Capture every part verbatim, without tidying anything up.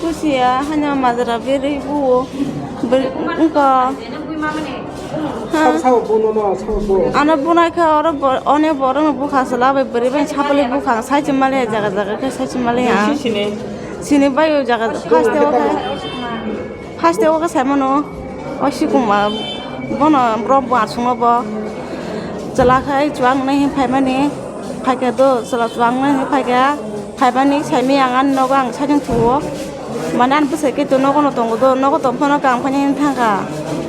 Siya hanya majra berwi buo. Ber-, wngkha. Ha? Sabo, sabo bono no, sabo bo. Ano bunai kha oro bo-, one borok no bukha sala bai bwrwi bai sapali bukha sai chumali jaga jaga khe sai chumali ha. Sini. Sini bai o jaga first o khe. First o khe sai mano. O sikuma bono bro bo asung bo. Chwla khai chuang nai hin phaimani. Phaikha do chwla chuang nai hin phaikha. Phaimani saimani ang ani nogo ang saichung thuo. Mane ani bwsai khe to nogo no tongo do, nogo tong phano kang phani hin thangkha.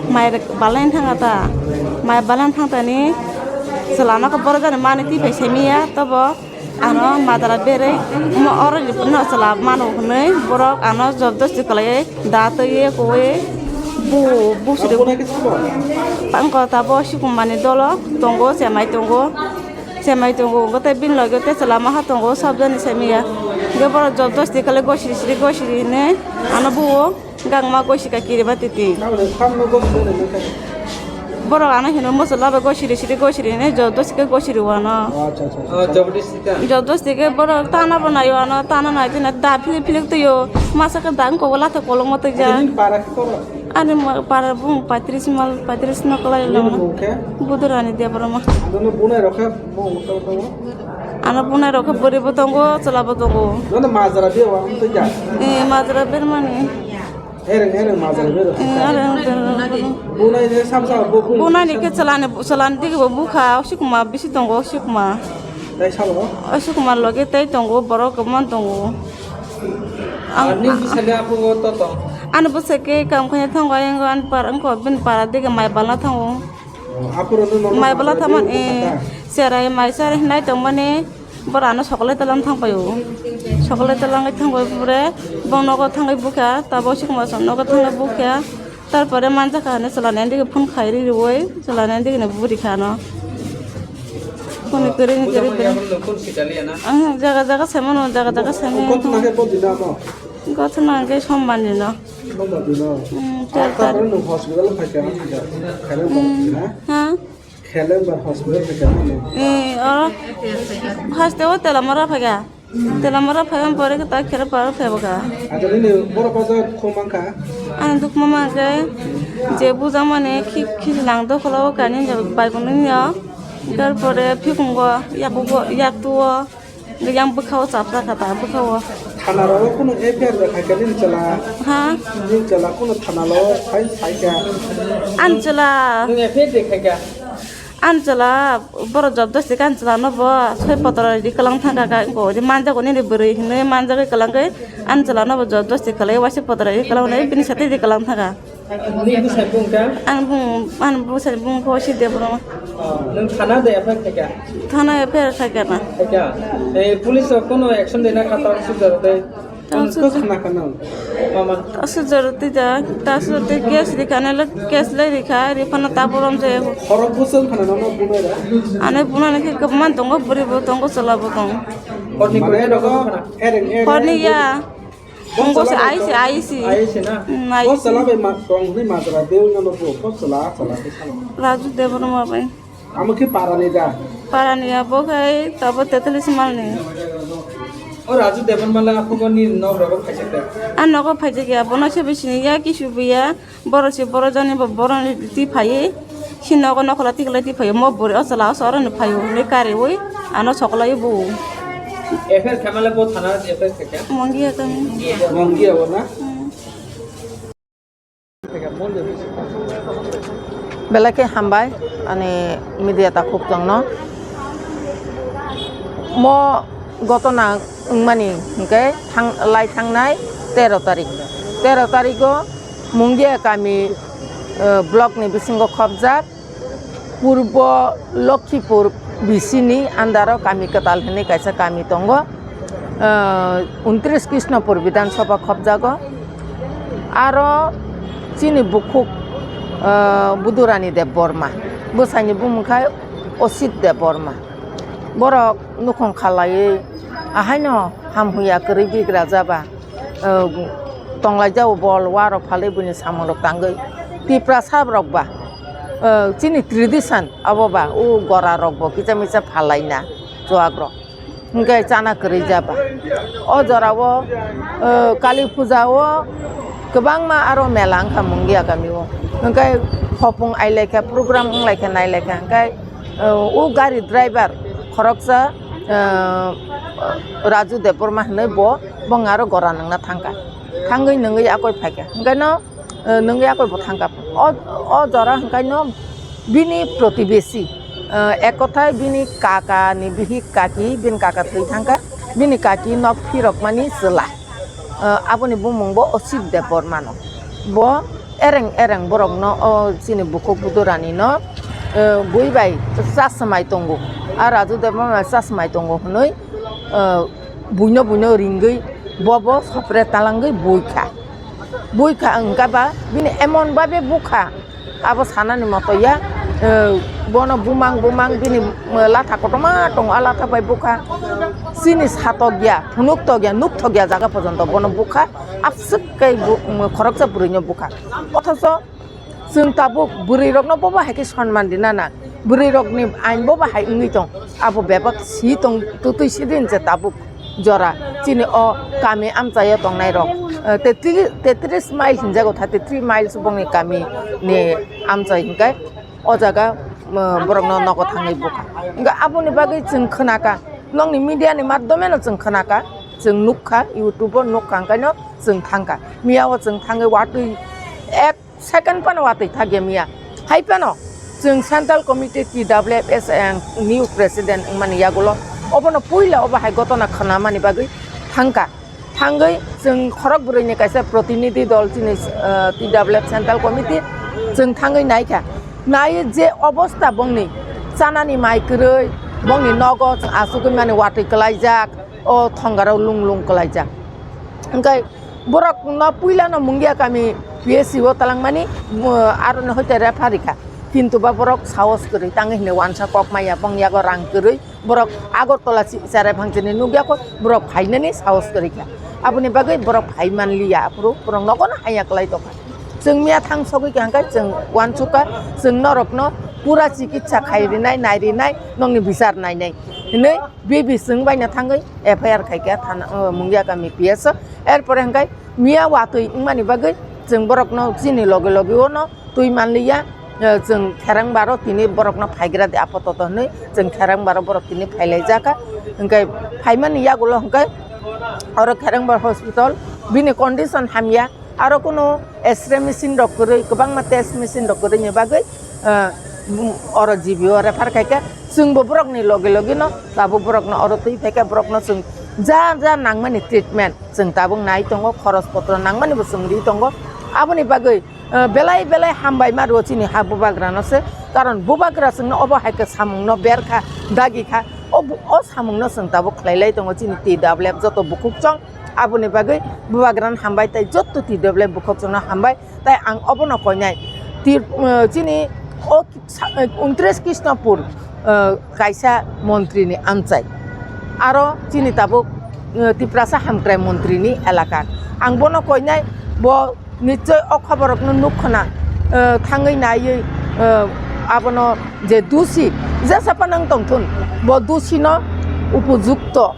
Mai balai hin thangkha ta. Mai balai hin thangtani chwla no khe borok jani mani twi phai saimanya tobo ano madara berwi mo oro ni no chwla mano hwnwi borok ano jobdosti kwlaiwi da twiwi kuwi bu bu sidi. Bangkota bo sikumani dolo tongo, chemai tongo. Chemai tongo, hwnkhe tei bini loge tei chwla maha tongo, sabjani saimanya. Hwnkhe borok jobdosti khlai gosiri siri gosiri hinwi ano buo gangma gosika kirima titi. Borok ano hino moso labe gosiri siri gosiri hinwi jobdosti khe gosiri o ano. Acha, acha, acha. Jobdosti khe borok tana bo naio ano, tana nai tini da philik philik twi o. Masa khe da wngkha o latha kolokma twijak. Acha, nini para khe koro? Ani para bung paitris mal, paitris no kwlai. Nini bung khe? Budurani Debbarma. Ano bunai rok khe? Ano bunai rok khe bwrwi bo tongo, chwla bo tongo. Nono majra biya wa, twi ja? Eh, majra bermani. Hereng, hereng majra bero. Eh, hereng, hereng. Bunai je sam sam bo bung. Bunai ni khe chwlani, chwlani digi bo bukha, sikuma bisi tongo, sikuma. Tei sabo? O sikuma loge tei tongo, borok kwbangma tongo. Ang, ani bwsai le aphuru to tong? Ani bwsai khe kam khaina thango, ayang ani para, wngkha bini para digi mai balna thango. Aphuru no nono mai bala majra thaman, bero eh, bukha ta? Cherai mai cherai hinai tongmani, bora ano sokole telam thang paio. Sokole telam thang pai pore, bong nogo thangwi bukha, tabo sikma som nogo thangwi bukha. Tarpore manjak kha hinwi chwla nini dige phone khai ri riwi, chwla nini dige ni buri kha no. Phone kwrwi ni kwrwi kwrwi. Ang jaga jaga saimano, jaga jaga saimano. Kotna khe bodi na no? Kotna khe sombani no. Baba dino. Hmm, tar, tar. Taphore nwng hospital phaikha, Khelengbar, hmm, na? Ha? Khelengbar hospital phaikha, na? Eh, oro. First o Telamara phaikha. Telamara phaikha, pore khe ta Khelengbar phaikha. Acha, nini borok o jaga dukhu mankha? Ani dukhu mankha, je bujakmani khi-, khichi lang dokholo kani bai kunu ya. Tarpore phikungo, yakugo, yaktuo. Yang bwkha o chapsa kha ta, bwkha o. Thana rogo kunu F I R da khaikha nini chwla? Ha? Nini chwla kunu thana rogo khai khaikha? Ani chwla. Nwng F I R de khaikha? Ani chwla, borok jobdosti khe ani chwla no bo soi potro ridi kwlang thangkha kha, wngkha odi manjago nini bwrwi hinwi manjagwi kwlangkhe ani chwla no bo jobdosti kwlaiwi waisa potro ridi kwlang hinwi bini sati ridi kwlang thangkha. Nini bwsai bung kha? Ani bung, ani bwsai bung khe waisa Debbarma. Oh, nwng thana de F I R khaikha? Thana F I R khaikha na. Khaikha? Eh, police rok kono action de na kha ta sujaro de? Ta sujaro. Kok khna kha nang? Mama. Ta sujaro twi da, ta sujaro twi case rikha na le case le rikha, riphano ta borom je. Khorok bwswk khna nono bunai da? Ani bunai khe kwbangma tongo, bwrwi bo tongo, chwla bo tongo. Horni mane koi nogo khna? Ereng, ereng. Horni ya. Bo chwla bai aisi, tong-, aisi. Aisi na? Mm, bo aisi. Chwla bai ma-, tong hwnwi majra de wngya no bo. Bo chwla, chwla khe salo. Raju Debbarma bai. Amo khe parani da? Parani ya, bo khai tabo tetallis malni. O Raju Debbarma le aphuru ni nok rogo phaijak da? A nogo phaijak ya, bono se bisini ya, kisu biya. Borok se borok jani bo borok ni twi phaiwi, si nogo nokhola twi kwlai twi phaiwi, mo bwrwi o chwla o chwrwng ni phaiwi hwnwi kariwi ano sokolaiwi bu. F I R khaimale bo thana F I R khaikha? Mongia kami. Mongia bo na? Hmm. Belai khe hambai ani media takhuk tongno. Mo gotona wngmani hwnkhe thang-, lai thangnai tero tarik. Tero tarigo Mungia kami, eh, block ni bisingo khopjak Purbo Lokhipur B C ni under o kami kwtal hinwi kaisa kami tongo. Eh, untris Krishnapur Bidhan Sabha khopjago. Aro chini bukhuk, eh, Budurani Debbarma. Bwsaini bumung khai Osit Debbarma. Borok nukhung khalaiwi ahaino hamhuya kwrwi bigra jaba. Eh, tonglaijao bol warok phalwi buini samungrok tangwi. Tiprasa rok ba, eh, chini tradition abo ba, o gora rok bo kisa misa phalaina chuak rok. hwnkhe chana kwrwi jaba. O jorao, eh, Kali Puja o kwbangma aro mela wngkha Mungia kami o. Hwnkhe hopung ailaikha, program wnglaikha, nailaikha. Hwnkhe, eh, o gari driver khoroksa, eh, Raju Debbarma hinwi bo, bong aro gora nangna thangkha. Thangwi nungwi akoi phaikha. Hwnkhe no, eh, nungwi akoi bo thangkha. O, o jora hwnkhe no bini protibesi, eh, ek kothai bini kaka ni bihik kaki, bini kaka thwi thangkha, bini kaki nok phirokmani chwla. Eh, aboni bumung bo Osit Debbarma no. Bo ereng ereng borok no, o chini bukhuk budurani no, eh, bui bai chasmai tongo. A Raju Debbarma chasmai tongo hwnwi, eh, buino buino ringwi bo bo sopre talangwi buikha. Buikha wngkha ba bini emon babe bukha, abo sanani moto ya, eh, bono bumang bumang bini, eh, latha kotorma tongo, a latha bai bukha. Chini satok ya, phunuk tok ya, nuk thok ya jaga pojonto bono bukha, aswk khe bu-, mm, khoroksa bwrwino bukha. Othocho chwng tabuk bwrwirokno bobo hai khe sonman rina na, bwrwirokni ain bobo hai wngwi tong, abo bebak si tong, twtwi sidin je tabuk jora chini o kami amchaio tongnairok, eh, tetri-, tetris mile hinjago, thirty three miles bongni kami ni amchai hinkai o jaga, eh, borokno nogo thangwi bukha. Hingke aboni bagwi chwng khnaka, nokni media ni madhyome no chwng khnaka, chwng nukha, YouTube o nukha, hingkaino chwng thangkha. Miyao chwng thangwi watwi ek second phano watwi thakya miya. Hai phano chwng Central Committee T W F S ang new president wngmani yagulo obono puila obo hai gotona khnamani bagwi thangkha. Thangwi chwng khorok bwrwini kaisa protinidhi dol chini, ah, T W F Central Committee chwng thangwi naikha. Naiwi je obostha bongni chanani mai kwrwi, bongni nogo chwng asugwi mani watwi kwlaijak, o thongarok lung lung kwlaijak. Hingke borok no puila no Mungia kami P S C o talangmani, bo-, aro no hoite refer rikha. Kintu ba borok sahos kwrwi tangwi hinwi wansa kok maya bong yago rang kwrwi borok Agartala si-, chare phangchini nukya kho borok phainani sahos kwrwi kha. Aboni bagwi borok phai manliya aphuru borok nogono haya kwlai tongkha. Chwng miya thang sogwi kha hwnkhe chwng wansukha chwng norokno pura chikitsa khai rinai nai rinai nokni bichar nainai hinwi. Bibi chwng baino thangwi F I R khaikha thana, o, Mungia kami P S o. Erpore hwnkhe miya watwi wngmani bagwi chwng borokno chini loge loge ono twi manliya, eh, chwng Kherang baro tini borokno phaigra di apototo hinwi chwng Kherang baro borok tini phailaijaka. Hwnkhe phaimani yagulo hwnkhe oro Kherang bar hospital bini condition hamya. Aro kunu X-ray machine rok kwrwi, kwbangma test machine rok kwrwini bagwi, ah, oro G B o refer khaikha. Chwngbo borokni loge loge no tabuk borokno oro twi phaikha, borokno chwng ja ja nangmani treatment chwng tabuk nai tongo, khoros potro nangmani bo chwng ri tongo. Aboni bagwi, ah, belai belai hambai ma rwo chini ha bubagrano se, karon bubagra chwngno obo hai khe samungno berkha, dagikha, o bu-, o samungno chwng tabuk khlai lai tongo chini T W F joto bukhuk chong. Aboni bagwi bubagrano hambai tei jotto T W F bukhukchangno hambai. Tei ang obono koinai ti-, eh, chini o sa-, eh, untris Krishnapur, eh, kaisa montri ni amchai, aro chini tabuk, eh, Tiprasa hamkrai montri ni elaka. Ang bono koinai, bo nichoi o khoborokno nuk khna, eh, thangwi naiwi, eh, abono je dusi jesa phano wng tongthun, bo dusi no upojukto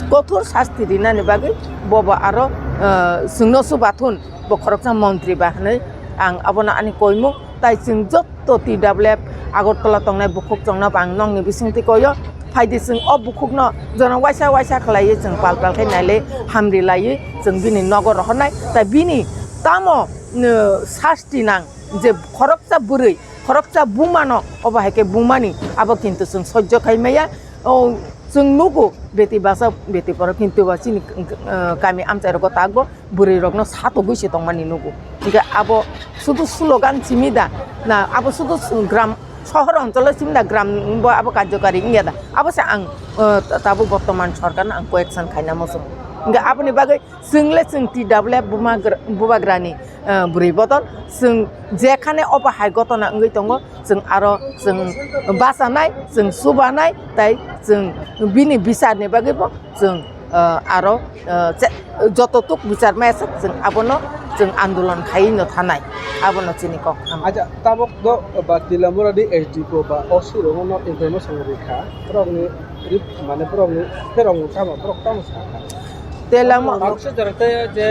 kothor sasti rinani bagwi bobo aro, ah, chwngno chubathun, bo khoroksa montri ba hinwi ang abono ani koimung. Tai chwng jotto T W F Agartala tongnai bukhuk chongno bo ang nokni bisingtwi koio. Phaidi chwng o bukhukno jono waisa waisa khlaiwi chwng pal pal khe nailai hamri laiwi chwng bini nogo rohornai. Tai bini tamo, uh, sasti nang je khoroksa bwrwi, khoroksa bumano obo hai khe bumani abo kintu chwng sojjo khai maya. O, chwng nugo beti bachao, beti borok, kintu ba chini, eh, kami amchai rogo takbo bwrwi rokno satogwi se tongmani nugo. Hingke abo sudu slogan simi da, na abo sudu s-, gram, sohor oncholo simi da, gram bo abo karjokari wngya da. Abo se ang, eh, ta-, tabuk bortoman sorkarno ang question khaina muchungo. Hingke aboni bagwi chwng le chwng T W F bumagra-, bubagrani, eh, bwrwi bodol, chwng jekhane obo hai gotona wngwi tongo, chwng aro chwng bachanai, chwng chubanai, tai chwng bini bicharni bagwibo chwng, eh, aro, eh, che-, joto tuk bichar maya sak chwng abono chwng andolon khaiwi no thanai, abono chini kok. Acha, tabuk do ba Tilamura di S D P O ba O C rokno information rikha, borokni Mane borok ni, borok ni tamo, borok tamo sa kha. Telamo. Tabuk se jora te je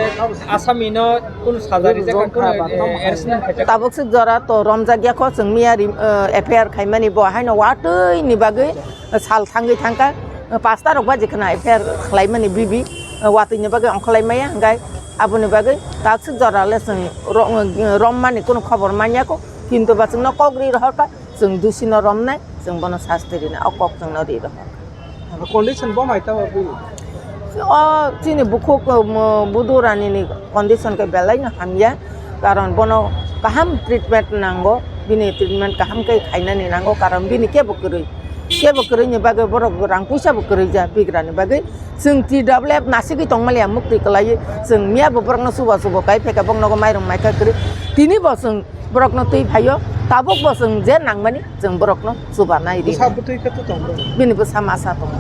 Asami no kun saja rijak, kun arrest khaijak. Tabuk se jora to romjak ya kho, chwng miya ri-, eh, F I R khaimani bo haino watwi ni bagwi sal thangwi thangkha, eh, pasta rok baji khna F I R khlaimani bibi, eh, watwi ni bagwi ongkholai maya, hwnkhe aboni bagwi taksik jora le chwng ro-, eh, rommani kunu khobor manya kho, kintu ba chwngno kok ri rohorkha. Chwng dusi no romnai, chwng bono sasti rinai, o kok chwngno ri rohor. Ano condition bo mai tamo bini? O chini bukhuk, um, Budu Rani ni condition khe belai no hamya, karon bono kaham treatment nango, bini treatment kaham khe khainani nango, karon bini kebo kwrwi, kebo kwrwi ni bagwi borok rang puisa bo kwrwi ja bigra ni bagwi. Chwng T W F nasigwi tongmaliya mukti kwlaiwi, chwng miya bo borokno chuba chubo kai phaikha, boknogo mairung maikha kwrwi, tini bo chwng borokno twi phaio, tabuk bo chwng je nangmani chwng borokno chubanai ri. Bwsa bwtwi khe to tong bro? Bini bwsa masa tongo.